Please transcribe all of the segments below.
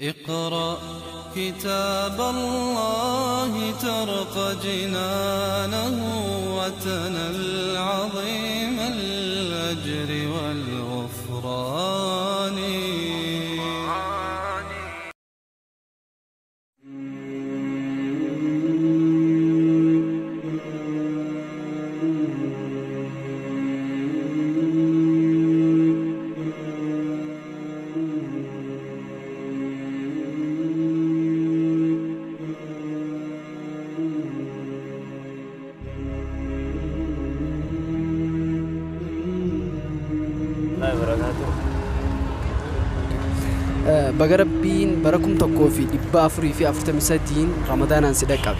اقرأ كتاب الله ترق جنانه وتنل عظيم الأجر والغفران. Baga Rabbiin bara 1443 Ramadaanaan si dhaqqabe.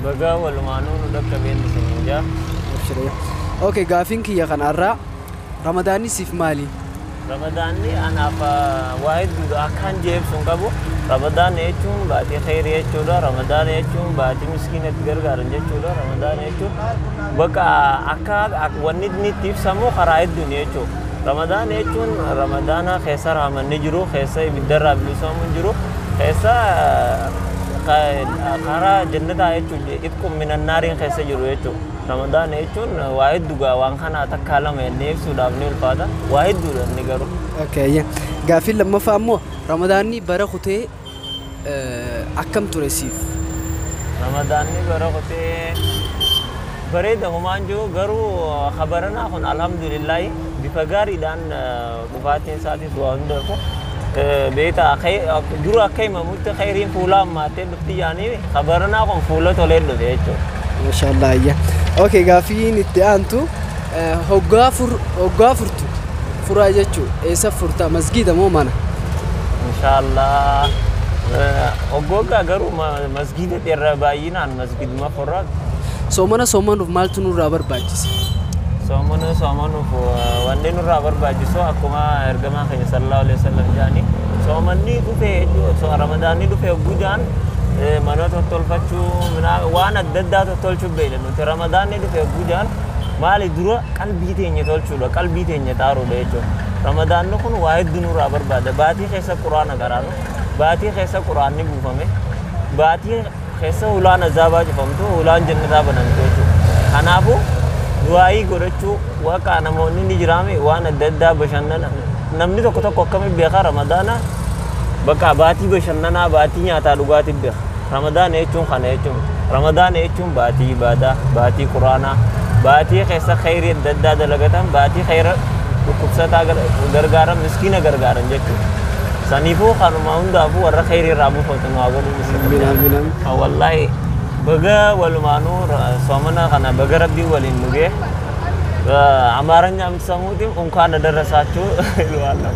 Baga walumaanuu nu dhaqqabeen isiniin jaa. Okay, gaafiin kiyya kanarraa Ramadaanni siif maali? Ramadaanni anaaf waa hedduudha akkaan jeebsu hin qabu. Ramadaanni jechuun baatii kheyrii jechuudha. Ramadaanni jechuun baatii miskiina itti gargaaran jechuudha. Ramadaanni jechuun bakka akka wanni inni itti ibsamu karaa hedduun jechuudha. Ramadaana jechuun ramadaana keessa raamanni jiru, keessa ibiddarraa bilisoomuun jiru, keessa karaa jannataa jechuun itqum minannaariin keessa jiru jechuudha. Ramadaana jechuun waa hedduu waan kana takkaa lama jennee ibsuudhaaf ni ulfaata. Waa hedduudha inni garuu. Okay, gaaffiin lammaffaa immoo Ramadaanni bara kutee akkam ture siif? Ramadaanni bara kutee bareeda homaan jiru garuu kabaranaa kun alhamdulillahi bifa gaariidhaan dhufaatiin isaatis waa hundafu beektaa dura akka himamutti khayriin fuula hammaattee dhufti yaanii kabaranaa kun fuula tolee dhufe jechuudha. Maashaallah ayya. Okay, gaaffiin itti aantu hoggaa furtu furaa jechuun eessa furta masgiida moo mana? Inshaallah hoggoogaa garuu masgiida irra baay'inaan masgiiduma furraa. Soomana soomanuuf maaltu nurraa barbaachisa? Soomana soomanuuf wanni nurraa barbaachisu akkuma ergamaa keenya sallallahu alaihi wasallam jedhanii soomanni dhufee ramadaanni dhufee guddaan mana tottolfachuu waan adda addaa tottolchuu beekna nuti ramadaanni dhufee guddaan maali dura qalbii teenya tolchuudha qalbii teenya xaaruudha jechuudha. Ramadaanni kun waa hedduu nurraa barbaada baatii keessa quraana qaraanu baatii keessa quraanni buufame baatii keessa hulaan azaabaa cufamtu hulaan jannataa banamtu jechuudha. Kanaafuu du'aayii godhachuu waaqa namoonni ni jiraame waan adda addaa bashannana namni tokko tokko akkamiin beekaa ramadaana bakka baatii bashannanaa baatii nyaataa dhugaatii beeka. Ramadaana jechuun kana jechuun ramadaana jechuun baatii ibaadaa baatii quraanaa baatii keessa khayrii adda addaa dalagatan baatii khayra dhukkubsataa gargaaran miskiina gargaaran jechuudha. Saniifuu kanuma hundaafuu warra khayrii irraa buufatu nu haa godhu. Wallaahi baga walumaanuu soomana kana baga rabbii waliin nu ga'e አማርኛ የምትሰሙትም እንኳን አደረሳችሁ እለዋለሁ።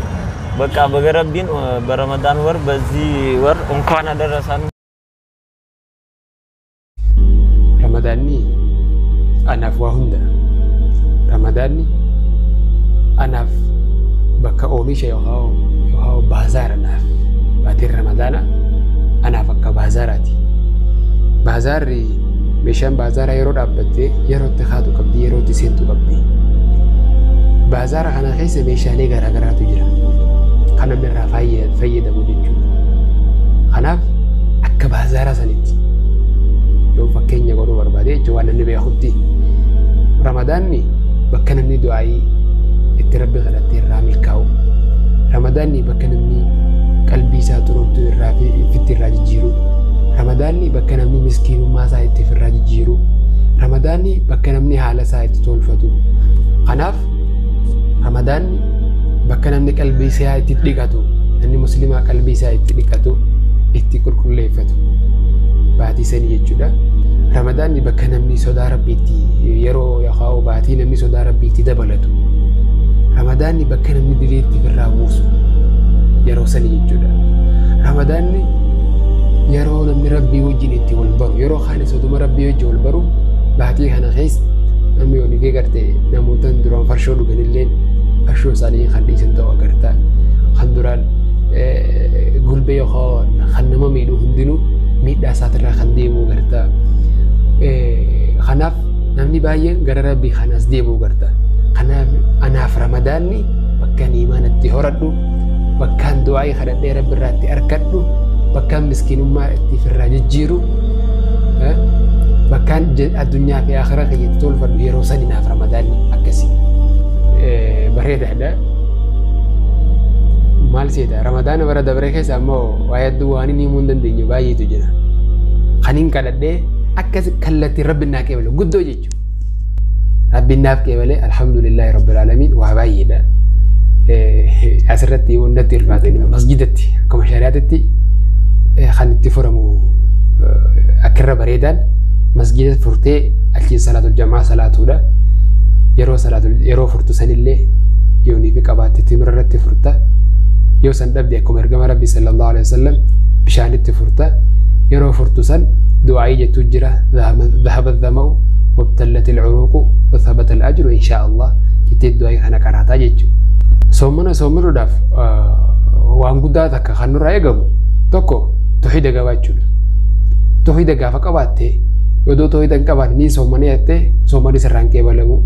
በቃ በገ ረቢን በረመዳን ወር በዚህ ወር እንኳን አደረሰን። Ramadaanni anaaf waa hunda. Ramadaanni anaaf bakka oomisha yookaan baazaara naaf. Baatiin Ramadaana anaaf akka baazaaraati. Baazaarri meeshaan baazaaraa yeroo dhaabbattee yeroo itti kaatu qabdi yeroo itti seentu qabdi. Baazaara kana keessa meeshaalee garaagaraatu jira. Kan namni irraa fayyadamu jechuudha. Kanaaf akka baazaaraa sanitti yoo fakkeenya godhuu barbaade jechuudha waan namni beekutti. Ramadaanni bakka namni du'aayii itti rabbi kadhattee irraa milkaa'u. Ramadaanni bakka namni qalbii isaa xurooftuu irraa fi ifitti irraa jijjiiru. Ramadaanni bakka namni miskiinummaa isaa itti ofirraa jijjiiru. Ramadaanni bakka namni haala isaa itti tolfatu. Kanaaf Ramadaanni bakka namni qalbii isaa itti dhiqatu, namni musliimaa qalbii isaa itti dhiqatu, itti qulqulleeffatu. Baatii sanii jechuudha. Ramadaanni bakka namni sodaa rabbiitti yeroo yookaan baatii namni sodaa rabbiitti dabalatu. Ramadaanni bakka namni dilii itti ofirraa buusu yeroo sanii jechuudha. Ramadaanni yeroo namni rabbii wajjin itti wal baru yeroo kaan soduma rabbii wajjin wal baru baatii kana keessa namni yoo dhufee garte namoota duraan farshoo dhuganillee farshoo isaanii kan dhiisan ta'uu agarta. Kan duraan gulbee yookaan kan nama miidhu hundinuu miidhaa isaatirraa kan deemu agarta. Kanaaf namni baay'een gara rabbii kanas deemu agarta. Kanaaf anaaf Ramadaanni bakka imaana itti horadhu Bakkaan du'aa'ii kadhadhee rabbi irraa itti argadhu, bakkaan miskiinummaa itti ofirraa jijjiiru, bakkaan addunyaa fi akhiraa kiyyatti tolfadhu yeroo sani naaf ramadaanni akkasi. Bareedaadha. Maal seeta ramadaana bara dabre keessa ammoo waa hedduu waan inni himuu hin dandeenye baay'eetu jira. Kaniin kadhadhee akkas kallattiin rabbi naa qeebale guddoo jechuudha. Rabbi naaf qeebale alhamdulillahi rabbil aalamiin waa baay'eedha. Asirratti hundatti ulfaate masjidatti akkuma shari'aatti kan itti furamu akka irra bareedaan masjida furtee achiin salaatul jamaa salaatuudha. Yeroo salaatul yeroo furtu sanillee yoonii fi qabaatte timira irratti furta. Yoo san dhabde akkuma ergama rabbi sallallahu alaihi wasallam bishaanitti furta. Yeroo furtu san du'aayii jettuu jira. Dhahaba dhama'u wabtallat alcuruuqu wathabata alajru inshaa Allah jettee du'aayii kana qaraataa jechuudha. Soomana soomanuudhaaf waan guddaa takka kan nurraa eegamu tokko tawhiida qabaachuudha. Tawhiida gaafa qabaatte odoo tawhiida hin qabaanne niin soomanii jettee soomanii sirraan qeebalamu.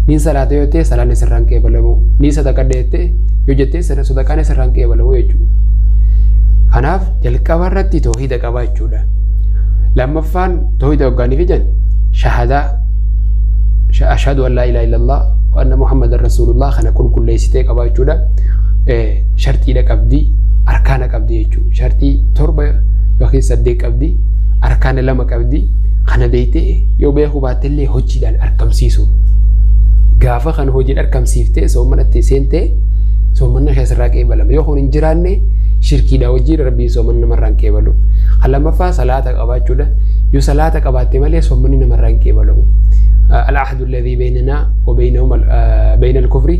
Niin salaata yoo jettee salaanni sirraan qeebalamu. Niin sadaqadha jettee yoo jettee sadaqaan sirraan qeebalamu jechuudha. Kanaaf jalqaba irratti tawhiida qabaachuudha. Lammaffaan tawhiida hoggaanii fijan shahadaa ashhadu an laa ilaaha illallah wa anna muhammadan rasuulullah kana qulqulleessitee qabaachuudha. Shartiidha qabdi, arkaana qabdi jechuudha. Shartii 7 yookiin 8 qabdi, arkaana 2 qabdi. Kana beektee yoo beekuu baattellee hojiidhaan argamsiisuudha. Gaafa kana hojiin argamsiiftee soomanatti seentee soomanna keessarraa qeebalama. Yoo kun hin jiraanne shirkiidha hojiin rabbiin soomanna namarraa hin qeebalu. Kan lammaffaa salaata qabaachuudha. Yoo salaata qabaatte malee soomanni namarraa hin qeebalamu. العهد الذي بيننا وبينهم بين الكفر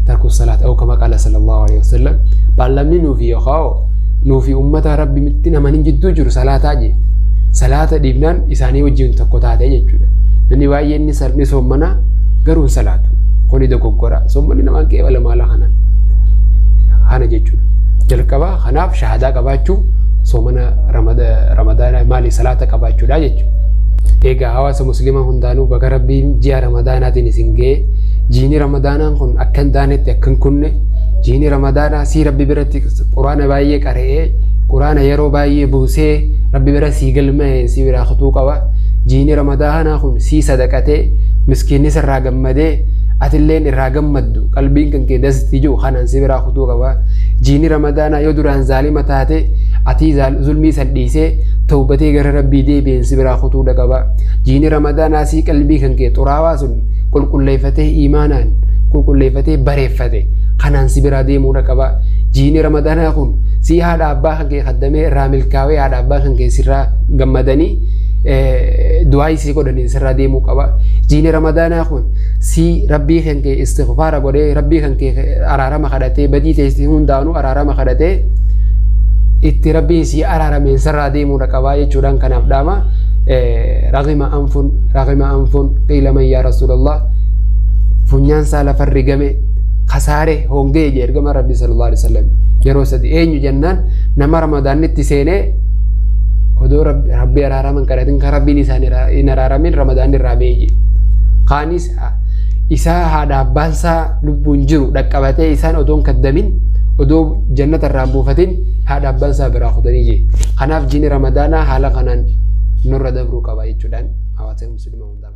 ترك الصلاة أو كما قال صلى الله عليه وسلم. بالمني نوفي يخاو نوفي أمة ربي متنا من جدو جر صلاة أجي صلاة ديبنان إساني وجهن تقطع تيجي جوا نني واي إني سر نسومنا قرون صلاة كوني دكوكورا سومني نمان كي ولا مالا خنا خنا جدو جلكوا خناف شهادة كباتشو سومنا رمضان مالي صلاة كباتشو لا جدو. Egaa hawaasa musliimaa hundaanuu baga rabbiin ji'a ramadaanaatiin isin ga'e. Jiini ramadaanaan kun akka hin taanetti akka hin kunne jiini ramadaanaa sii rabbi biratti quraana baay'ee qara'ee quraana yeroo baay'ee buusee rabbi bira sii galma'e sii biraa kutuu qaba. Jiini ramadaanaa kun sii sadaqatee miskiinni sirraa gammadee atilleen irraa gammaddu qalbiin kan kee dasitti jiru kanaan si biraa kutuu qaba. Jiini ramadaanaa yoo duraan zaalima taate ati zulmii san dhiisee tawbatee gara rabbii deebi'een si biraa kutuudha qaba. Jiini ramadaanaa sii qalbii kan kee xuraawaa sun qulqulleeffatee iimaanaan qulqulleeffatee bareeffate kanaan si biraa deemuudha qaba. Jiini ramadaanaa kun sii haadha abbaa kan kee kaddamee irraa milkaa'ee haadha abbaa kan kee sirraa gammadanii du'aa isii godhaniin sirraa deemuu qaba. Jiini ramadaanaa kun sii rabbii kan kee istighfaara godhee rabbii kan kee araarama kadhatee badii teessii hundaanuu araarama kadhatee itti rabbiin sii araarameen sirraa deemuudha qabaa jechuudhaan kanaaf dhaama. Raqima anfun raqima anfun qiila man yaa rasuulallah funyaan isaa lafarri game kasaare hongee jee ergama rabbi sallallahu alaihi wasallam yeroo sadi eenyu jennaan nama ramadaanitti seenee odoo rabbi araaraman kadhatin kan rabbiin isaan hin araaramin ramadaan irraa ba'ee jee. Kaanis isaa haadha abbaan isaa lubbuun jiru dhaqqabatee isaan odoon kaddamin odoo jannata irraa buufatin haadha abbaan isaa biraa kutanii jee. Kanaaf jiini ramadaanaa haala kanaan nurra dabruu qaba jechuudhaan hawaasa musliimaa hundaaf.